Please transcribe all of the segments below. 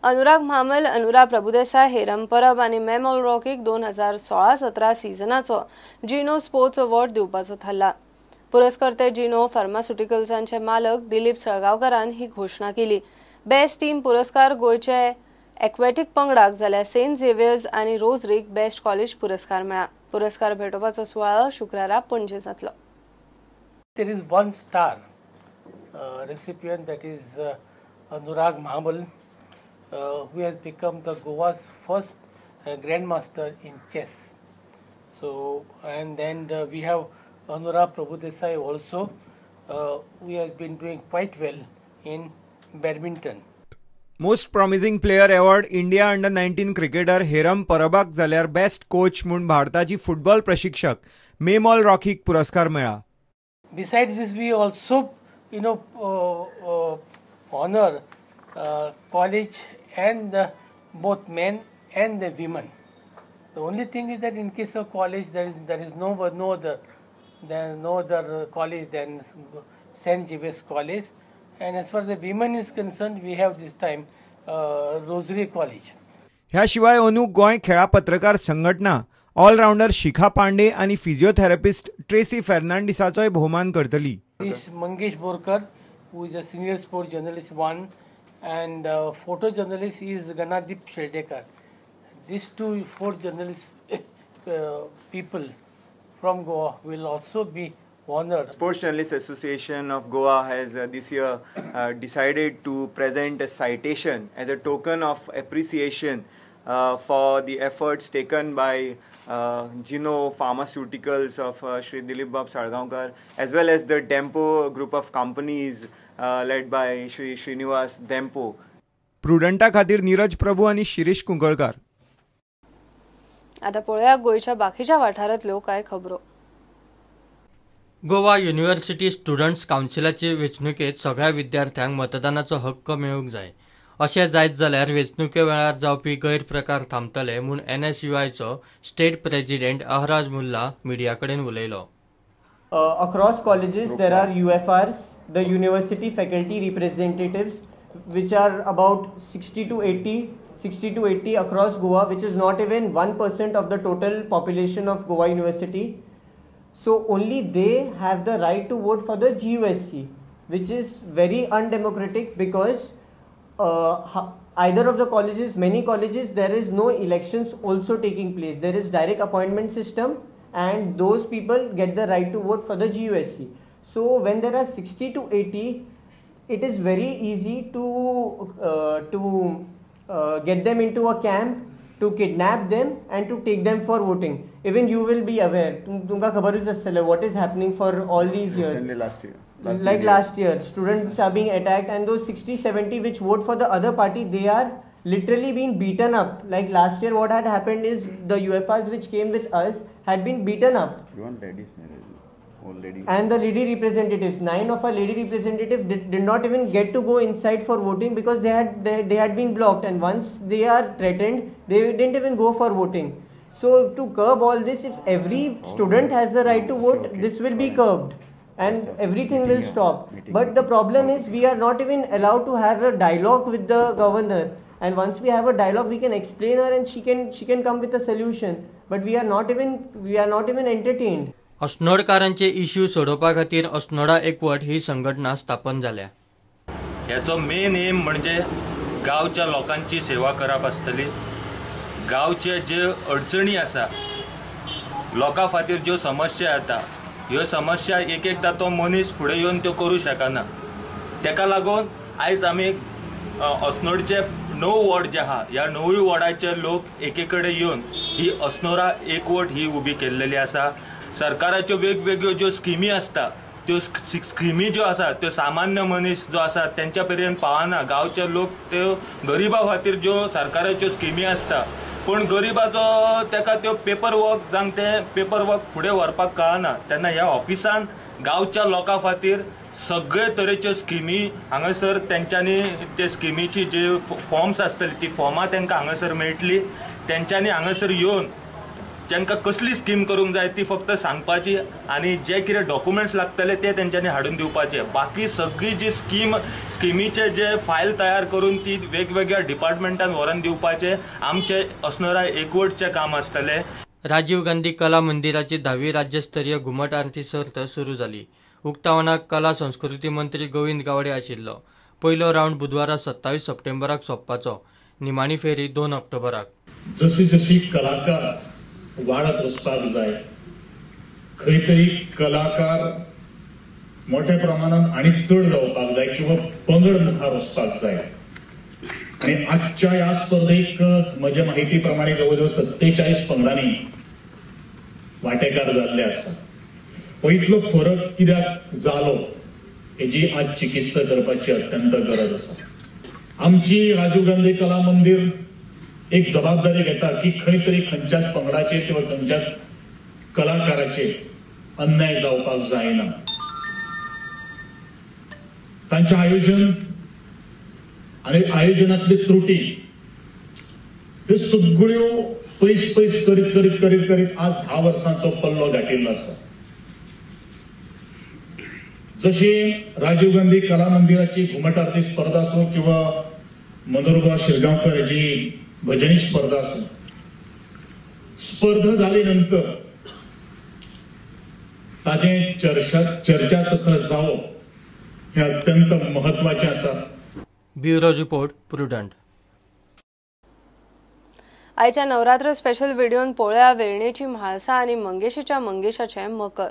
अनुराग Mhamal, Anura Prabhudesai, harem परब आनी मेमोल रॉकीक 2016-17 सीझनाचो जिनो स्पोर्ट्स अवॉर्ड दिवपाचो थारला. पुरस्कर्ते जिनो फार्मास्युटिकल्सांचे मालक दिलीप सळगांवकारान ही घोशणा केली. बेस्ट टीम पुरस्कार गोंयचे एक्वेटीक पंगडाक जाल्यार सेंट झेवियर्स आनी रोजरीक बेस्ट कॉलेज पुरस्कार मेळ्ळा. पुरस्कार भेटोवपाचो सुवाळो शुक्रारा पणजे जातलो. There is one star recipient, that is Anurag Mhamal, who has become the Goa's first grandmaster in chess. So, and then we have Anurag Prabhudesai also, who has been doing quite well in badminton. Most promising player award India under 19 cricketer Heramb परबाक जाल्यार best coach म्हूण भारताची football प्रशिक्षक मेमॉल रॉकीक पुरस्कार मेळ्ळा. Besides this, we also, honor college and both men and the women. The only thing is that in case of college, there is no other college than St. Xavier's College. And as far as the women is concerned, we have this time Rosary College. ह्या शिवाय अंदू गोंय खेळा पत्रकार संघटना allrounder Shikha Pandey आणि physiotherapist Tracy फेर्नांडिसाचोय भोवमान करतली. Mangesh Borkar, who is a senior sport journalist one, and photo journalist is Ganadip Sheldekar. These 4 journalists people from Goa will also be honored. Sports Journalists Association of Goa has this year decided to present a citation as a token of appreciation for the efforts taken by Gino Pharmaceuticals of Shri Dilip Bab Salgaonkar, as well as the Dempo group of companies led by Shri Srinivas Dempo. प्रुडंटा खातीर नीरज प्रभू आणि शिरीष कुंकळकार. आता पळोवया गोंयच्या बाकीच्या वाठारांतल्यो कांय खबरो. Goa university students कावन्सिलाचे वेंचणुकेंत सगळ्या विद्यार्थ्यांक मतदानाचो हक्क मेळूंक जाय. अशें जायत जाल्यार वेंचणुके वेळार जावपी गैरप्रकार थांबतले म्हूण एनएसयूआयचो स्टेट प्रेसिडेंट अहराज मुल्ला मिडिया कडेन उलयलो. Across colleges there are UFRs, the university faculty representatives, which are about 60 to 80 across Goa, which is not even 1% of the total population of Goa University. So only they have the right to vote for the GUSC, which is very undemocratic because either of the colleges, many colleges, there is no elections also taking place. There is direct appointment system and those people get the right to vote for the GUSC. So when there are 60 to 80, it is very easy to get them into a camp, to kidnap them and to take them for voting. Even you will be aware, तुमका खबरूच आसतलें what is happening for all these years. Recently last year. Last year, students are being attacked and those 60-70 which vote for the other party, they are literally being beaten up. Like last year what had happened is the UFRs which came with us had been beaten up. You want ladies, all ladies. And the lady representatives, 9 of our lady representatives did not even get to go inside for voting because they had been blocked, and once they are threatened, they didn't even go for voting. So to curb all this, if every student has the right to vote, this will be curbed and everything will stop. But the problem is we are not even allowed to have a dialogue with the governor, and once we have a dialogue, we can explain her and she can come with a solution. But we are not even entertained. अस्नोडकारांचे issue सोडोवपा खातीर अस्नोडा एकवट ही संघटना स्थापन जाल्या. ह्याचो main M म्हणजे गांवच्या लोकांची सेवा करप आसतली. गांवचे जे अडचणी आसा, लोकां खातीर ज्यो समस्या येता, ह्यो समस्या एक एकदां तो मनीस फुडें येवन त्यो करूं शकना. तेका लागून आयज आमी अस्नोडचे 9 वॉर्ड जे आहा, ह्या 9 वॉर्डाचे लोक एके कडेन येवन ही अस्नोडा एकवट ही उबी केल्लेली आसा. सरकाराच्यो वेगवेगळ्यो ज्यो स्किमी आसता त्यो स्किमी ज्यो आसा त्यो सामान्य मनीस जो आसा तेंच्या पर्यंत पावना. गांवचे लोक त्यो गरिबा खातीर ज्यो सरकाराच्यो स्किमी आसता, पूण गरिबाचो तेका त्यो पेपर वर्क जावन तें पेपर वर्क फुडें व्हरपाक कळना. तेन्ना ह्या ऑफिसान गांवच्या लोकां खातीर सगळे तरेच्यो स्किमी हांगासर तेंच्यांनी ते स्किमीची जे फॉर्म्स आसतली ती फॉर्मां तेंकां हांगासर मेळटली. तेंच्यांनी हांगासर येवन तांकां कसली स्कीम करूंक जाय ती फक्त सांगपाची आनी जे कितें डॉक्युमेंट्स लागतले ते तेंच्यांनी हाडून दिवपाचे. बाकी सगळी जी स्किमीचे जे फायल तयार करून ती वेगवेगळ्या डिपार्टमेंटान व्हरून दिवपाचे आमचे अस्नोरा एकवटचें काम आसतलें. राजीव गांधी कला मंदिराची 10वी राज्यस्तरीय घुमट आरती सर्त सुरू जाली. उक्तावणाक कला संस्कृती मंत्री गोविंद गावडे आशिल्लो. पयलो रावंड बुधवारा 27 सप्टेंबराक सोंपपाचो. निमाणी फेरी 2 ऑक्टोबराक. जशी जशी कलाकार वाडत वचपाक जाय, खंय तरी कलाकार मोठ्या प्रमाणात आनी चड जावपाक जाय किंवा पंगड मुखार वचपाक जाय. आनी आजच्या ह्या स्पर्धेक म्हज्या माहिती प्रमाणे जवळ जवळ 47 पंगडांनी वांटेकार जाल्ले आसा. हो इतलो फरक कित्याक जालो हेजी आज चिकित्सा करपाची अत्यंत गरज आसा. आमची राजीव गांधी कला मंदिर एक जबाबदारी घेता की खंय तरी खंयच्याच पंगडाचेर किंवा खंयच्याच कलाकाराचेर अन्याय जावपाक जायना. तांचें आयोजन आनी आयोजनांतली त्रुटी ह्यो सगळ्यो पयस पयस करीत करीत करीत करीत आज 10 वर्सांचो पल्लो गांठिल्लो आसा. जशी राजीव गांधी कला मंदिराची घुमट आरती स्पर्धा आसूं किंवा मनोहरबा शिरगांवकर हेजी भजनी स्पर्धा आसूं, स्पर्धा जाली नंतर ताजें चर्चासत्र जावप हें अत्यंत महत्वाचें आसा. Bureau report, Prudent. आयच्या नवरात्र स्पेशल व्हिडिओन पळोवया वेर्णेची म्हाळसा आनी मंगेशीच्या मंगेशाचें मकर.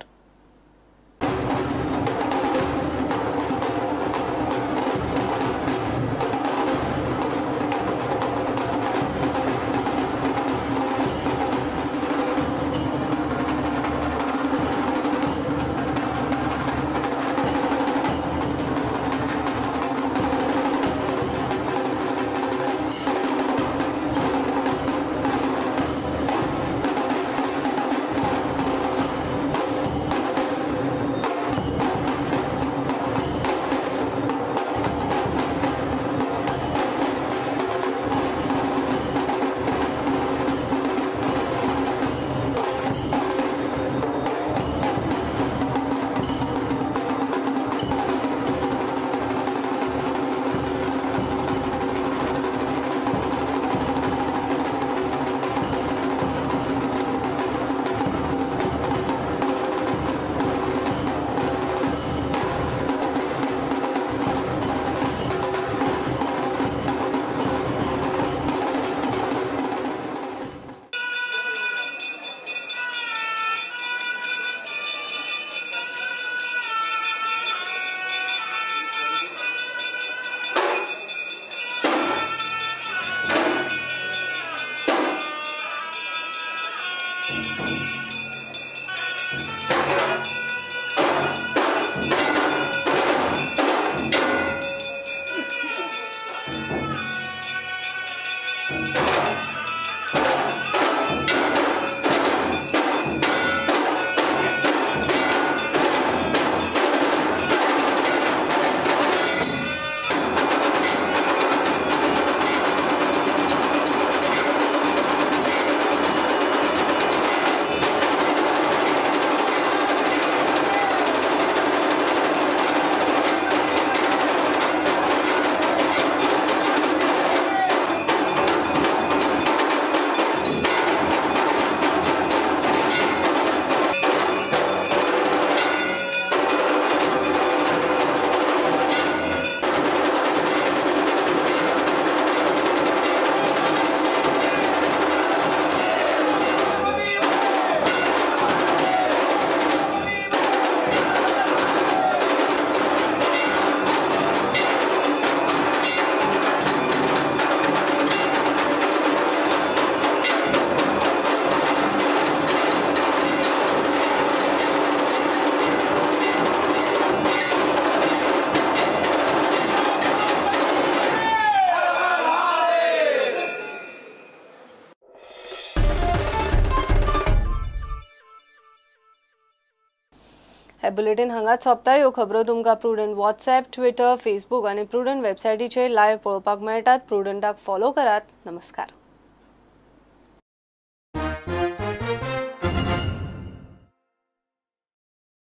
बुलेटिन हांगाच सोंपता. ह्यो खबरो तुमकां प्रुडंट व्हॉट्सएप, ट्विटर, फेसबूक आनी प्रुडंट वेबसायटीचेर लायव्ह पळोवपाक मेळटात. प्रुडंटाक फॉलो करात. नमस्कार.